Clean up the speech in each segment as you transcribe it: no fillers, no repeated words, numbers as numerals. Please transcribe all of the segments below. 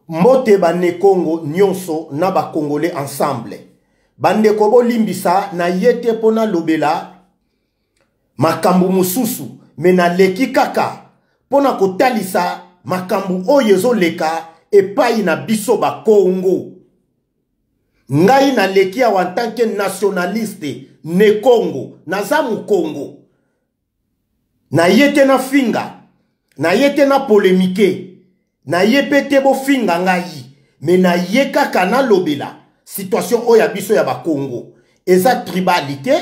Mbote ba Nekongo nionso na ba Congolais ensemble. Bandeko bolimbisa na ye te mpo nalobela makambo mosusu me naleki kaka mpo na kotalisa makambo oyo ezoleka epai na biso bakongo. Ngai naleki awa en tant que nationaliste Nekongo, naza mokongo. Na ye te nafinga, na ye te na polemike, na ye mpe te bofinga ngai, me na ye kaka nalobela situation oyo ya biso ya bakongo. Eza tribalité,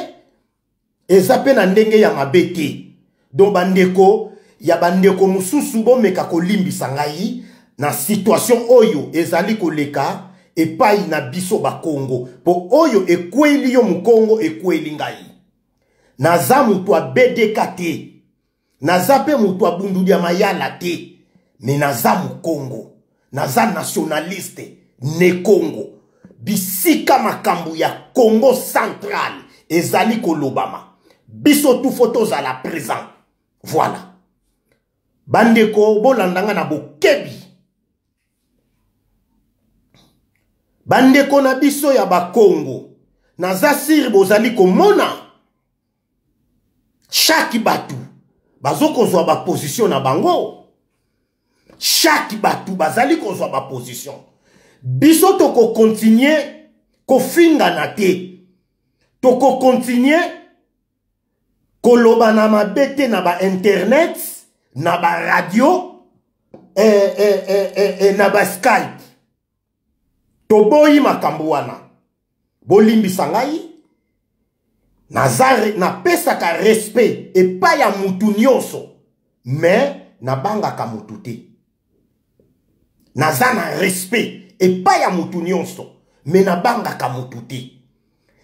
eza mpe na ndenge ya mabe te. Donc bandeko ya bandeko mosusu bomeka kolimbisa ngai na situation oyo ezali koleka epai na biso bakongo, po oyo ekweli yo mokongo ekweli ngai. Naza moto ya BDK te, naza mpe moto ya Bundu dia Mayala te, me naza mokongo, naza nationaliste ne Kongo. Bisika makambo ya Kongo central ezali kolobama, biso tu fo tozala présent. Voilà bandeko, bolandanga na bokebi. Bandeko na biso ya bakongo, naza sire bozali komona chaque batu bazokozwa ba position na bango, chaque batu bazali kozwa ba position. Biso tokokontinue kofingana te, tokokontinue koloba na mabe te na ba internet, na ba radio, na ba Skype. Toboyi makambo wana. Bolimbisa ngai, napesaka respect epai ya mutu nyonso, me nabangaka mutu te. Naza na respect epai ya mutu nyonso, me nabangaka mutu te.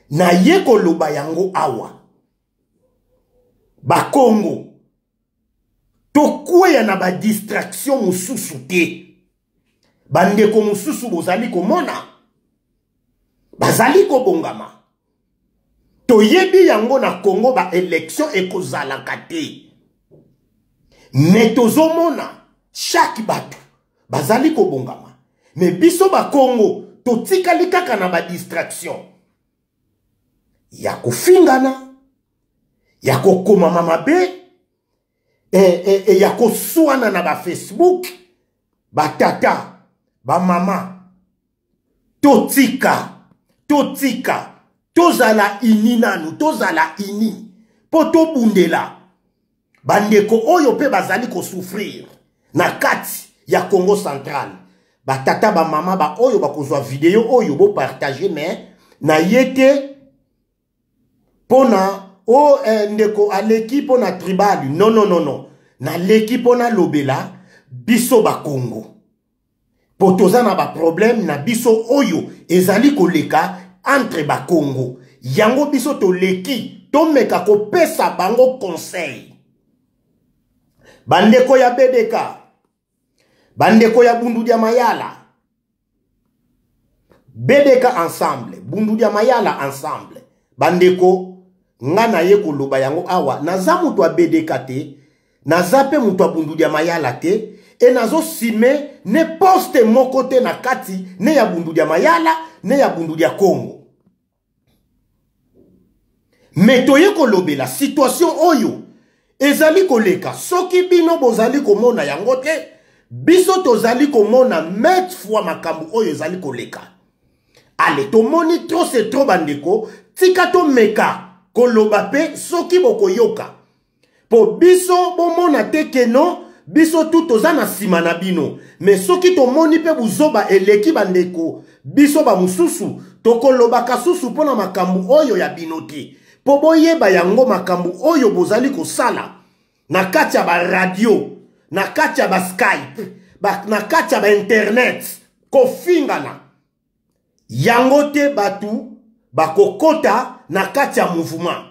Naye koloba yango awa, bakongo tokweya na ba distraction mosusu te. Bandeko mosusu bozali komona bazali kobongama, toyebi yango na Congo ba election ekozalaka te, me tozomona chaque bato bazali kobongama, me biso bakongo totikali kaka na ba distraction ya kofingana, ya kokomama mabe, ya koswana na ba Facebook. Batata, bamama, totika, totika, tozala ini nanu, tozala ini mpo tobundela bandeko oyo mpe bazali kosouffrir na kati ya Congo central. Batata, bamama, ba oyo bakozwa video oyo bopartage, me na ye te mpona o ndeko aleki mpona tribal. Non, non, non, non, naleki mpona lobela biso bakongo, po toza na baproblème na biso oyo ezali koleka entre bakongo. Yango biso toleki tomeka kopesa bango conseil. Bandeko ya BDK, bandeko ya Bundu dia Mayala, BDK ensemble, Bundu dia Mayala ensemble, bandeko, nga na ye koloba yango awa, naza moto ya BDK te, naza pe moto ya Bundu dia Mayala te, e nazosime ne poste moko te na kati ne ya Bundu dia Mayala ne ya Bundu dia Kongo. Me toye kolobela situation oyo ezali koleka. Soki bino bozali komona yango te, biso tozali komona maintes fois makambo oyo ezali koleka. Ale tomoni trop c'est trop bandeko, tika tomeka koloba pe soki bokoyoka. Po biso bomona te ke non, biso tu toza na nsima na bino. Me soki tomoni pe buzoba eleki bandeko, biso ba mosusu tokolobaka susu mpona makambo oyo ya bino te. Po boyeba yango makambo oyo bozali kosala na kati ya ba radio, na kati ya ba Skype, na kati ya ba internet, kofingana yango te batu bakokota na kati ya mouvement.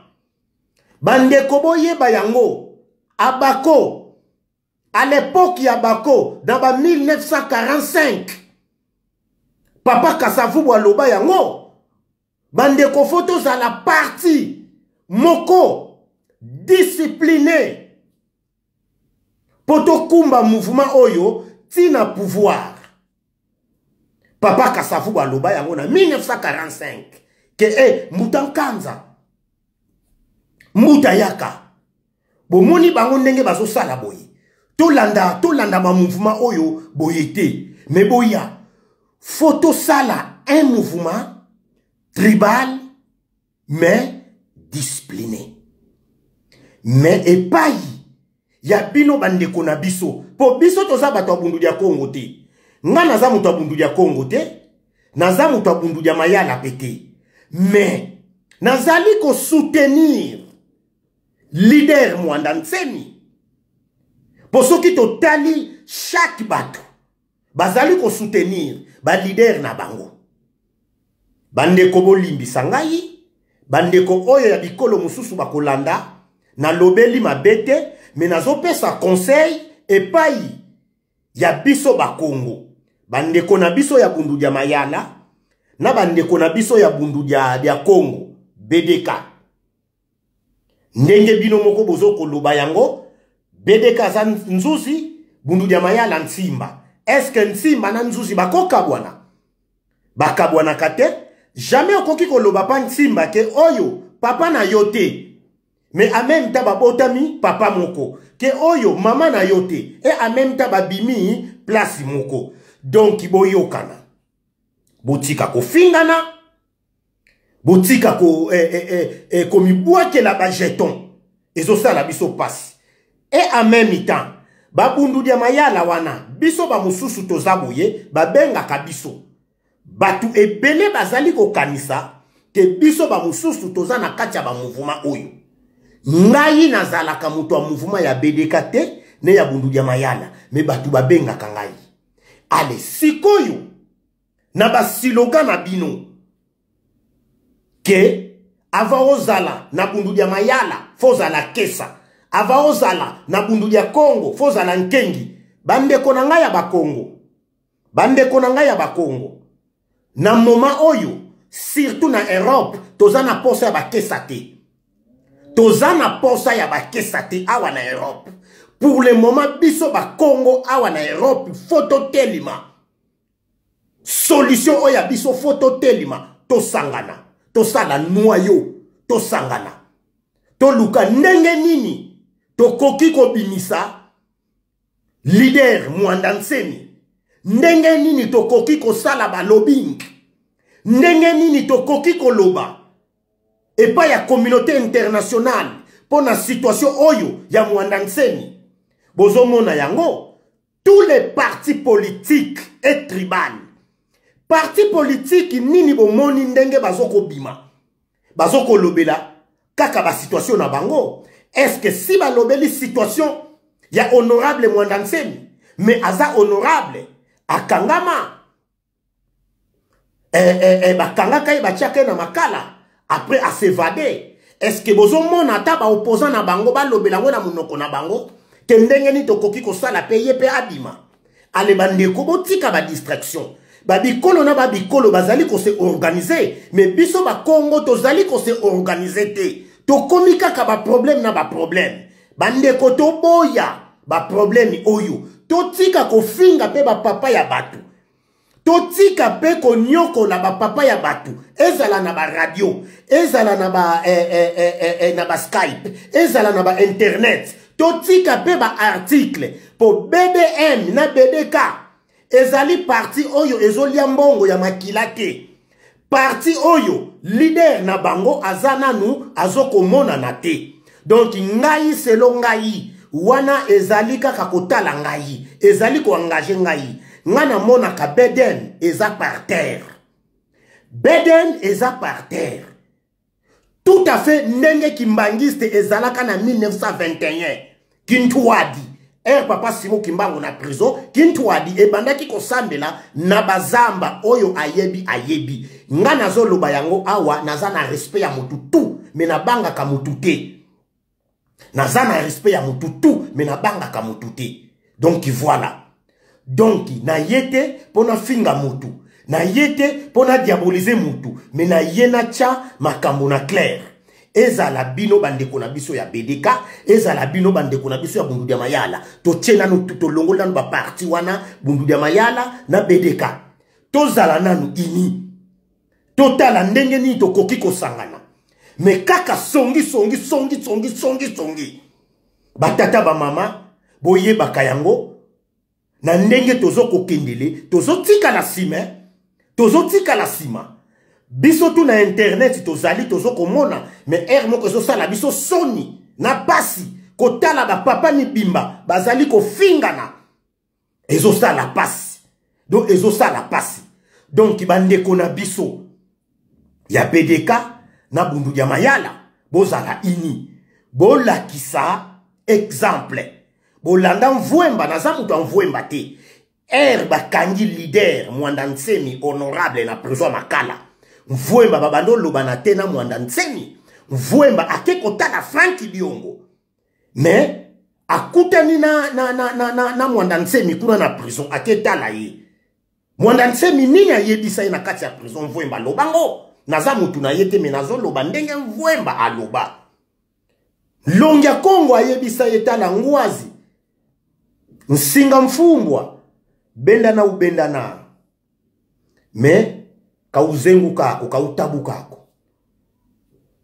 Bandeko boyeba yango, Abako, à l'époque ya Bako, dans ba 1945, Papa Kasavubu aloba yango, bandeko fo tozala parti moko discipliné po tokumba mouvement oyo tina pouvoir. Papa Kasavubu aloba yango na 1945 ke e mbuta nkanza, mbuta yaka, bomoni bango ndenge bazosala boye, tolanda tolanda ba mouvement oyo boye te, me boya fo tosala un mouvement tribal mais discipliné. Mais epai ya bino bandeko na biso, mpo biso toza bato ya Bundu ya Kongo te. Nga naza moto ya Bundu ya Kongo te, naza moto ya Bundu ya Mayala pe te, mais nazali kosoutenir leader Mwanda Nsemi, mpo soki totali chaque bato bazali kosoutenir baleader na bango. Bandeko, bolimbisa ngai, bandeko oyo ya bikolo mosusu bakolanda, nalobeli mabe te, me nazopesa conseil epai ya biso Bakongo, bandeko na biso ya Bundu ya Mayala na bandeko na biso ya Bundu ya Kongo BDK. Ndenge bino moko bozo koloba yango, BDK aza nzuzi, Bundu ya Mayala nsimba. Est-ce nsimba na nzuzi bakokabwana? Bakabwanaka te. Jamais okoki koloba pa nsimba ke oyo papa na yo te, mais en même temps babotami papa moko, ke oyo mama na yo te, et en même temps babimi place moko. Donc boyokana, botika kofingana, botika ko komibwakela bajeton, ezosala biso pasi. Et en même temps babundu ya Mayala wana, biso bamosusu toza boye, babengaka biso bato ebele, bazali kokanisa ke biso bamosusu toza na kati ya bamouvement oyo. Ngai nazalaka moto ya mouvement ya BDK te, ne ya Bundu ya Mayala, me bato babengaka ngai. Ale sikoyo na basiloga na bino ke ava ozala na Bundu ya Mayala fo ozala kesa, ava ozala na Bundu ya Kongo fo ozala nkengi. Bandeko na ngai ya Bakongo, bandeko na ngai ya Bakongo, na moment oyo surtout na Europe toza na posa ya bakesa te, toza na posa ya bakesa te awa na Europe. Pour le moment biso Bakongo awa na Europe fo totelima. Solution oyo ya biso, fo totelima, tosangana, tosala noyau, tosangana, toluka ndenge nini tokoki kobimisa leader Mwanda Nsemi, ndenge nini tokoki kosala balobbying, ndenge nini tokoki koloba epai ya communauté internationale mpo na situation oyo ya Mwanda Nsemi. Bozomona yango, tous les partis politiques et tribal, parti politique nini bomoni ndenge bazokobima, bazokolobela kaka basituation na bango. Est-ce que si balobeli situation ya honorable Mwanda Nsemi? Mais aza honorable, akangama, bakangaka ye, batiaka ye na makala, après as'évader. Est-ce que bozomona ata baopposant na bango balobela yango na monoko na bango ke ndenge nini tokoki kosala mpe ye mpe abima? Ale bandeko, botika badistraction. Babikolo na babikolo bazali kose organiser, mais biso Bakongo tozali kose organiser te. Tokomi kaka baproblème na baproblème. Bandeko, toboya baproblème oyo, totika kofinga mpe bapapa ya bato, totika mpe konyokola bapapa ya bato, ezala na baradio, ezala na ba na baskype, ezala na bainternet. Totika mpe baarticle, mpo BDM na BDK ezali parti oyo ezolia mbongo ya makila te, parti oyo leader na bango aza nanu azokomonana te. Donc ngai, selo ngai wana ezali kaka kotala ngai, ezali koengager ngai. Ngai namonaka BDM eza par terre, BDM eza par terre tout à fait, ndenge kimbangiste ezalaka na 1921, Kintuadi ere papa Simo Kimbangu na prison. Kintuadi ebandaki kosambela na bazamba. Oyo ayebi ayebi. Nga nazoloba yango awa, naza na respect ya motu tu, me nabangaka motu te. Naza na respect ya motu tu, me nabangaka motu te. Donc voilà, donc naye te mpo nafinga motu, naye te mpo nadiaboliser motu, me naye natya makambo na clair. Ezala bino bandeko na biso ya BDK, ezala bino bandeko na biso ya Bundu ya Mayala, totie nanu, tolongoli nanu baparti wana, Bundu ya Mayala na BDK. Tozala nanu ini, totala ndenge nini tokoki kosangana. Me kaka songi songi songi songi songi songi. Batata bamama, boyebaka yango na ndenge tozokokendele, tozotikala nsima, tozotikala nsima. Biso tu na internet tozali tozokomona, me heure moko ezosala biso soni na pasi kotala bapapa mibimba bazali kofingana, ezosala pasi. Donc ezosala pasi. Donc bandeko na biso ya BDK na Bundu ya Mayala, bozala ini, bolakisa exemple. Bolanda Mvwemba, naza moto ya Mvwemba te. Er bakangi leader Mwanda Nsemi honorable na prison Makala. Mvwemba babando loba na te na Mwanda Nsemi. Mvwemba ake kotala Frank Diongo. Mais akutani na Mwanda Nsemi kuna na prison, ake tala ye. Mwanda Nsemi nini ayebisa ye na kati ya prison? Mvwemba alobango. Naza mutu na ye te, me nazoloba ndenge Mvwemba aloba. Longia Kongo ayebisa ye tala ngwazi. Nsinga mfumbwa benda na ubenda na. Me kauzengu kako, kautabu kako.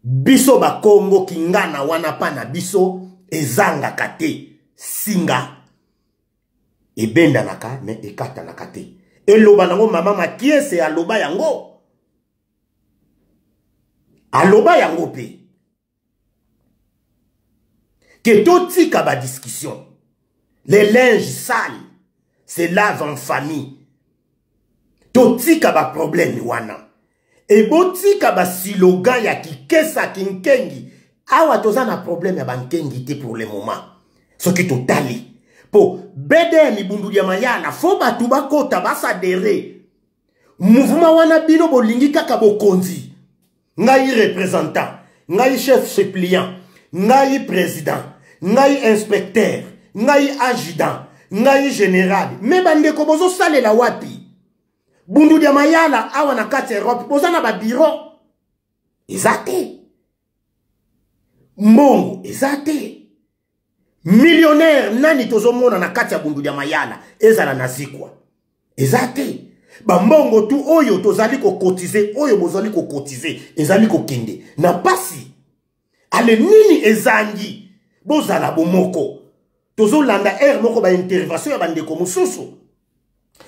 Biso ba Kongo kingana wana pa na biso ezanga kate singa ebenda naka me ekata na kate. Eloba nango mama Makiese aloba yango. Aloba yango pe. Ke totika ba discussion. Les linges sales se lavent en famille. Totika ba problème wana. E botika ba slogan ya kikesa kinkengi. Awa toza na problème ya bankengi te pour le moment. Soki totali. Po BDM Bundu ya Mayala fo batu bakota basadere. Mouvement wana bino bolingi kaka bokonzi. Ngai représentant, ngai chef suppliant, ngai président, ngai inspecteur, ngai adjudant, ngai général. Me bandeko bozo salela wapi? Bundu ya Mayala awa na kati Europe boza na ba bureau. Eza te. Mbongo eza te. Millionnaire nani tozomona na kati ya Bundu ya Mayala ezala na zikwa. Eza te. Ba mbongo tu oyo tozali ko cotiser, oyo bozali ko cotiser, ezali kokende na pasi. Ale nini ezangi? Bozala bomoko. Tozolanda air moko ba intervention ya bandeko mosusu.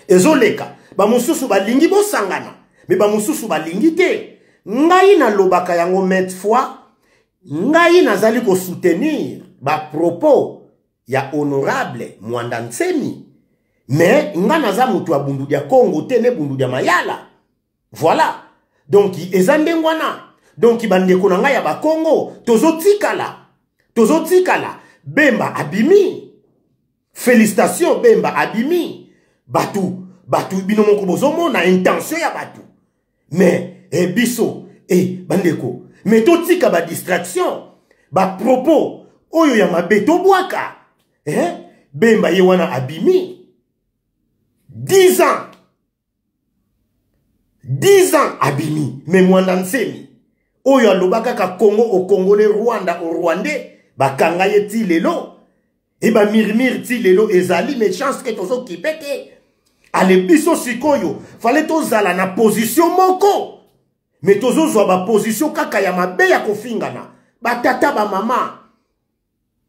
Ezoleka, ba mosusu balingi bosangana, me ba mosusu balingi te. Ngai nalobaka yango maintes fois, ngai nazali ko soutenir ba propos ya honorable Mwanda Nsemi, mais nga naza mutu ya Bundu ya Kongo te ne Bundu ya Mayala. Voilà. Donc eza ndenge wana. Donc bandeko na ngai ya ba Kongo tozotikala. Tozotikala. Bemba abimi. Félicitations Bemba abimi. Batu, batu bino moko bozomona intention ya batu. Mais biso bandeko, mais totika ba distraction, ba propos oyo ya mabe tobwaka. Bemba ye wana abimi 10 ans. 10 ans abimi, mais Mwanda Nsemi oyo aloba kaka Congo au Congolais, Rwanda au Rwandais, bakanga ye ti lelo. E ba murmure ti lelo ezali, mais chance que tozo kipe te. Ale biso sikoyo, fallait tozala na position moko. Mais tozozwa ba position kaka ya mabe ya kofingana. Ba tata ba mama,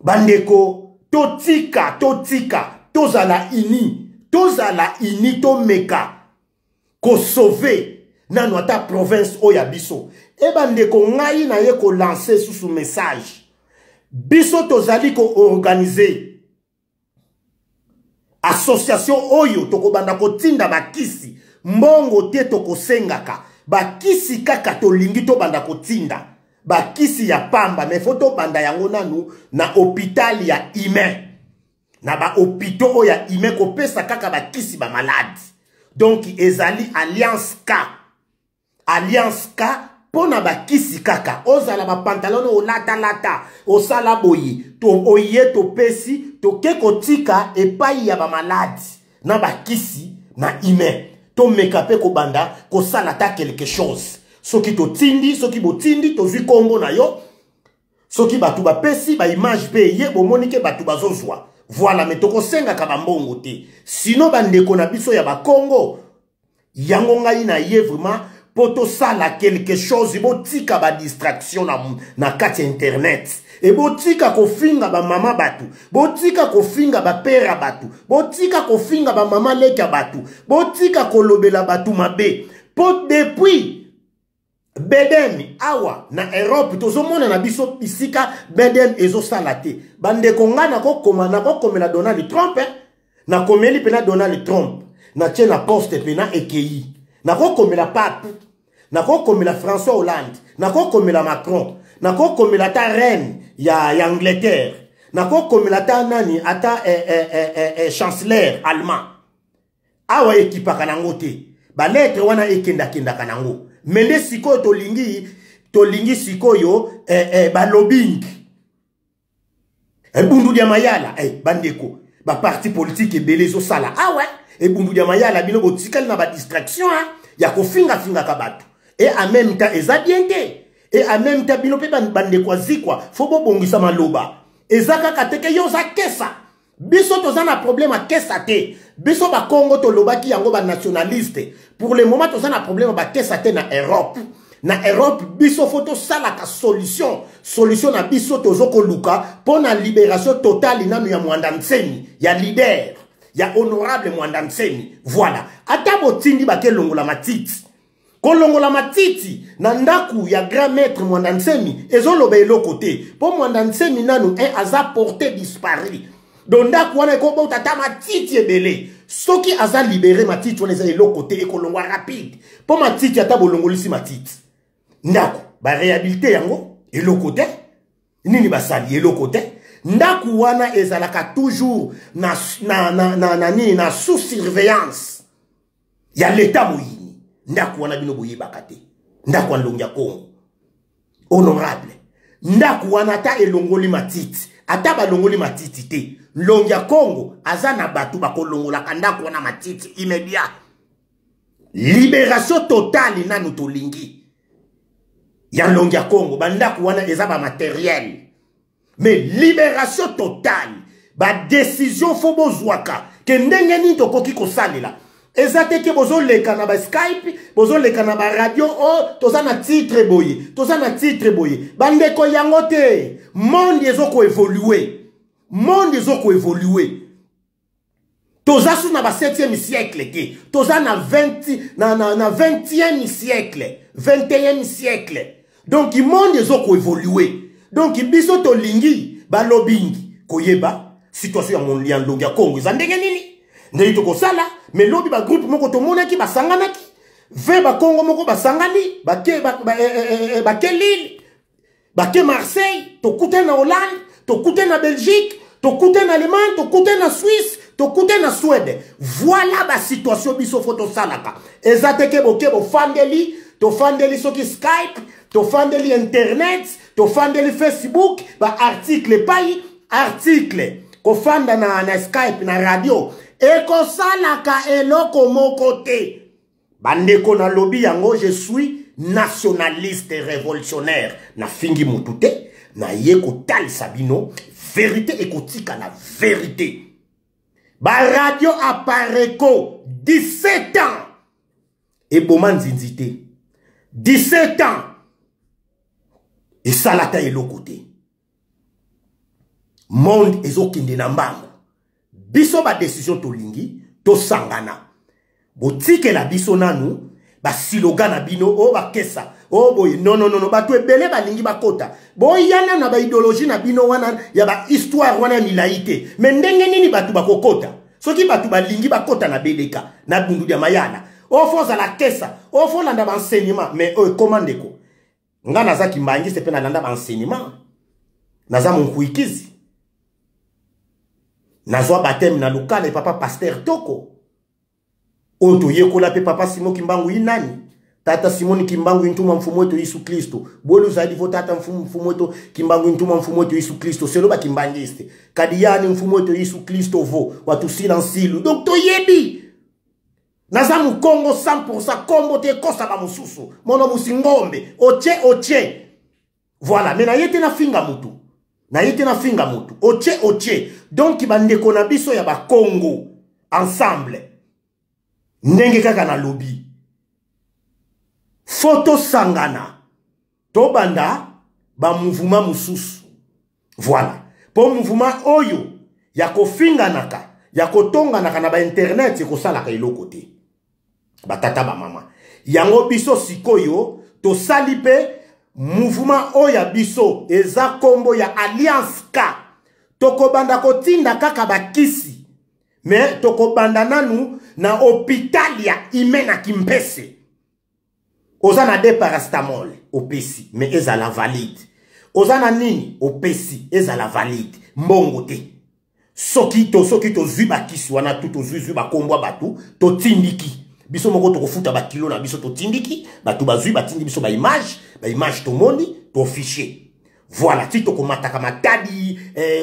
bandeko, totika, totika, tozala ini, tozala ini, tomeka kosauver nanu ata province oyo ya biso. E bandeko, ngai na ye ko lancer susu message. Biso tozali ko organiser association oyo tokobanda kotinda bakisi, mbongo te tokosengaka, bakisi kaka tolingi tobanda kotinda bakisi ya pamba, mais faut tobanda yango nanu na hôpital ya humain, na ba hôpitaux oyo ya humain kopesa kaka bakisi ba malade. Donc ezali Alliance K, Alliance K pona bakisi kaka, ozala ba pantalon olata lata, osala boye, to oye topesi, toke kotika epai ya ba malade na bakisi na humain. Tomeka pe kobanda kosala ta quelque chose. Soki totindi, soki botindi, tozwi kombo na yo. Soki batu bapesi ba image pe ye bomoni ke batu bazozwa. Voilà, mais tokosengaka ba mbongo te. Sinon bandeko na biso ya ba Congo, Yango ngai na ye vraiment mpo tosala quelque chose. Botika badistraction na kati ya internet, e botika kofinga bamama bato, botika kofinga bapere ya bato, botika kofinga bamama leki ya bato, botika kolobela bato mabe. Mpo depuis BDM awa na Europe, tozomona na biso bisika BDM ezosala te. Bandeko, ngai nakokoma, nakokomela Donald Trump, eh? Nakomeli mpena Donald Trump, natie na poste mpena ekei. Nakokomela pape, nakokomela François Hollande, nakokomela Macron, nakokomela ata reine ya Angleterre, nakokomela ata nani, ata chancelier allemand. Awa ekipaka nango te, balettre wana ekendakendaka nango. Me nde sikoyo tolingi sikoyo balobbying ebundu dia mayala. Bandeko, baparti politique ebele ezosala awa ebundu dia mayala. Bino botikali na badistraction ya kofingafingaka bato, e en même temps eza bien te. E en même temps bino mpe, bandeko azikwa, fo bobongisa maloba. Eza kaka te ke yo oza kesa. Biso toza na problème akesa te. Biso Bakongo tolobaki yango, banationaliste. Pour le moment toza na problème bakesa te na Europe. Na Europe biso fo tosalaka solution. Solution na biso, tozokoluka mpo na libération totale nanu ya Mwanda Nsemi, ya leader, ya honorable Mwanda Nsemi. Voilà. Ata botindi bakelongola matiti, kolongola matiti na ndako ya grand maître Mwanda Nsemi ezoloba eloko te, mpo Mwanda Nsemi nanu un aza porté disparu. Donc ndako wana ekobota ata matiti ebele, soki aza libéré, matiti wana eza eloko te, ekolongwa rapide. Mpo matiti, ata bolongolisi matiti, ndako baréhabilité yango, eloko te. Nini basali, eloko te. Ndako wana ezalaka toujours na nini, na sous surveillance ya leta moyini. Ndako wana bino boyebaka te, ndako ya Nlongi ya Kongo honorable. Ndako wana, ata elongoli matiti, ata balongoli matiti te, Nlongi ya Kongo aza na bato bakolongolaka ndako wana matiti immédiat. Libération totale nanu tolingi ya Nlongi ya Kongo. Bandako wana eza bamatériel, mais libération totale, badécision fo bozwaka ke ndenge nini tokoki kosalela. Eza te ke bozoleka na baskype, bozoleka na baradio, o oh, toza na titre boye, toza na titre boye. Bandeko, yango te. Monde ezokoévolue, monde ezokoévolue. Toza su na ba 7e siècle te, toza na 20, na 20e siècle, 21e siècle. Donc monde ezokoévolue. Donc biso tolingi balobingi koyeba situation ya Nlongi ya Kongo eza ndenge nini, ndenge tokosala. Mais lobi bagroupe moko tomonaki basanganaki, 20 Bakongo moko basangani, bake, ba, ba, eh, eh, eh, bake Lille, bake Marseille, tokutani na Hollande, tokutani na Belgique, tokutani na Allemagne, tokutani na Suisse, tokutani na Suède. Voilà basituation biso fo tosalaka. Eza te ke boke bofandeli, tofandeli soki Skype, tofandeli internet, tofandeli Facebook, baarticle epai article, kofanda na Skype, na radio, ekosalaka eloko moko te. Bandeko, nalobi yango, je suis nationaliste révolutionnaire. Nafingi mutu te, naye kotalisa bino vérité. Ekotikala vérité. Baradio Apareco, 17 ans eboma nzinzi te, 17 ans esala ata eloko te. Monde ezokende na mbangu. Biso badécision tolingi tosangana. Botikela biso nanu basiloga na bino oyo bakesa oyo boye. Non, non, non, bato ebele balingi bakota. Boyana na baidéologie na bino wana ya bahistoire wana ya milai te. Me ndenge nini bato bakokota soki bato balingi bakota na beleka na bundu ya mayala? Oyo fo ozala kesa, oyo fo olanda baenseignement. Mais oyo ekoma, ndeko, nga naza kimbangiste mpe nalanda baenseignement, naza monkuikizi, nazwa baptême na lokale papa pasteur Toko oyo toyekola mpe papa Simo Kimbangu. Yi nani? Tata Simoni Kimbangu intuma mfumu wetu Yesu Kristo. Bwelu zali vo tata mfumu wetu Kimbangu intuma mfumu wetu Yesu Kristo selo bakimbangiste kadi yani mfumu wetu Yesu Kristo vo watusila nsilu. Donc toyebi naza mokongo 100%. Kombo te ekosa bamosusu mono musi ngombe otie otie. Voilà. Me naye te nafinga mutu, naye te nafinga mutu. Otie otie. Donc bandeko na biso ya Bakongo ensemble, ndenge kaka nalobi. Fo tosangana, tobanda bamouvement mosusu. Voilà, mpo mouvement oyo ya kofinganaka, ya kotonganaka na bainternet ekosalaka eloko te. Batata, bamama, yango biso sikoyo tosali mpe mouvement oyo ya biso eza nkombo ya Alliance K. Tokobanda kotinda kaka bakisi, me tokobanda nanu na hôpital ya Imena Kimpese. Oza na de paracétamol, opesi, me ezala valide. Oza na nini, opesi, ezala valide. Mbongo te. Soki tozwi bakisi wana tu, tozwi bakombo ya bato, totindiki biso moko, tokofuta bakilo na biso, totindiki bato, bazwi, batindi biso baimage, baimage tomoni, tofiche. Voilà, ti tokomataka Matadi,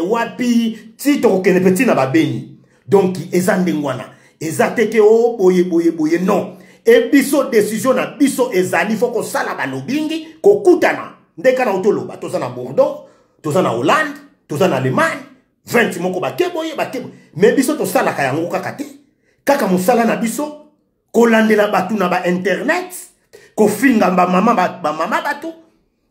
wapi, ti tokokende mpe ntina babeni. Donc eza ndenge wana, eza te ke o boye boye boye, non. E biso décision na biso ezali fo kosala balobingi, kokutana nde kaka na toloba. Toza na Bordeaux, toza na Hollande, toza na Allemagne, 20 moko bake boye, bake boye, mais biso tosalaka yango kaka te. Kaka mosala na biso kolandela bato na bainternet, kofinga bamama, bamama bato,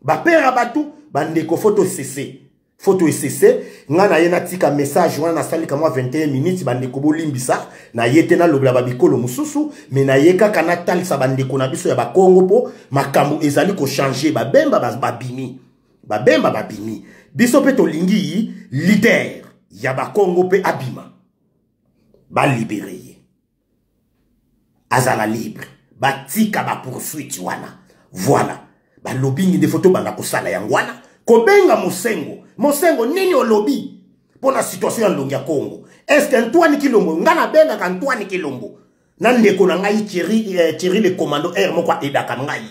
bapera bato. Bandeko, fo tosese, fo toesese. Ngai na ye natika message wana, nasalika mwa 21 minutes. Bandeko, bolimbisa, na ye te nalobela babikolo mosusu, me na ye kaka natalisa bandeko na biso ya Bakongo, mpo makambo ezali kochange. Babemba babimi, Babemba babimi, biso mpe tolingi leader ya Bakongo mpe abima, balibere ye, azala libre, batika bapoursuite wana. Voilà, balobingi nde fo tobanda kosala yango wana, kobenga Mosengo. Mosengo, nini olobi mpo na situation ya Nlongi ya Congo? Est-ce Antoine Kilombo, ngai nabengaka Antoine Kilombo na ndeko na ngai Thierry, Thierry le commando r moko aedaka ngai.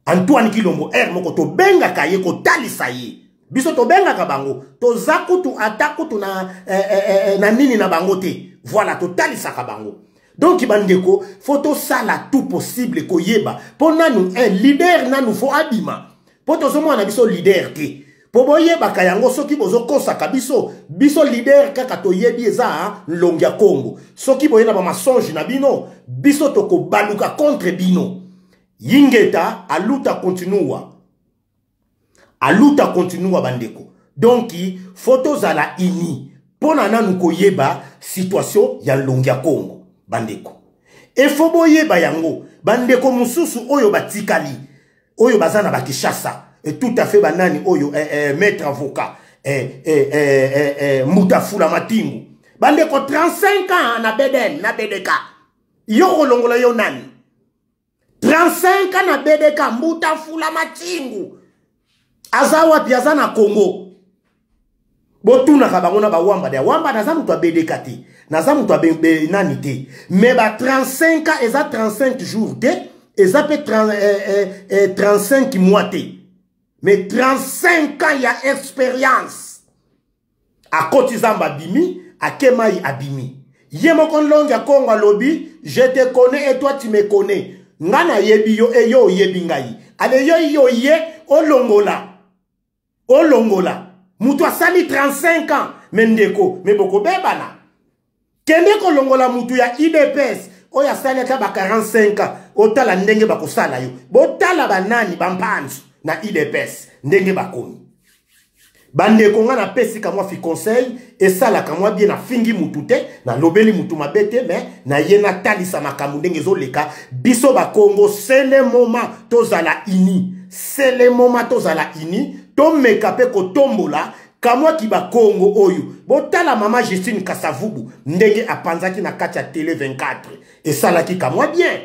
Antoine Kilombo r moko tobengaka ye kotalisa ye. Biso tobengaka bango, toza kutu ata kutu na nini na bango te. Voilà, totalisaka bango. Donc bandeko, fo tosala tout possible koyeba mpo nanu un leader nanu fo abima, mpo tozomona na biso leader te. Mpo boyebaka yango, soki bozokosaka biso, biso leader kaka toyebi eza Nlongi ya Kongo. Soki boye na bamasonge na bino, biso tokobaluka contre bino. Yingeta, aluta continua, aluta continua. Bandeko, donc fo tozala uni mpo na nanu koyeba situation ya Nlongi ya Kongo. Bandeko, efo boyeba yango. Bandeko mosusu oyo batikali, oyo baza na Bakishasa, et tout à fait banani oyo, maître avocat, Mutafula Matingu. Bandeko, 35 ans na BDM, na BDK, yo kolongola yo nani? 35 ans na BDK, Mbutafula Matingu aza wapi? Aza na Congo. Botunaka bango na bawamba de wamba. Naza moto ya BDK te, naza moto ya nani te, mais ba 35 ans eza 35 jours te, eza mpe 35 mois te, mais 35 ans ya expérience. Akoti zamba, abimi, ake mai, abimi. Ye moko Nlongi ya Kongo alobi: "Je te connais et toi tu me connais." Nga nayebi yo e yo oyebi ngai. Ale yo yo ye olongola, olongola moto asali 35 ans. Me ndeko, me bokobebana. Kende kolongola mutu ya UDPS oyo asali ata ba 45 ans, otala ndenge bakosala yo. Botala banani bampanzu na UDPS ndenge bakomi. Bandeko, nga napesi kamwa fi conseil, esalaka mwa bien. Nafingi mutu te, nalobeli mutu mabe te, me naye natalisa makambo ndenge ezoleka. Biso Bakongo, c'est le moment tozala uni, c'est le moment tozala uni, tomeka mpe kotombola kamwaki Bakongo oyo. Botala mama Justine Kasavubu ndenge apanzaki na kati ya Télé 24, esalaki kamwa bien.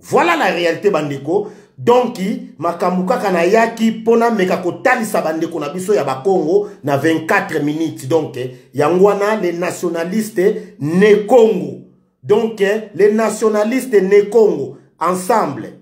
Voilà la réalité, bandeko. Donc makambo kaka nayaki mpo nameka kotalisa bandeko na biso ya Bakongo na 24 minutes. Donc yango wana, les nationalistes ne Congo, donc les nationalistes ne Congo ensemble.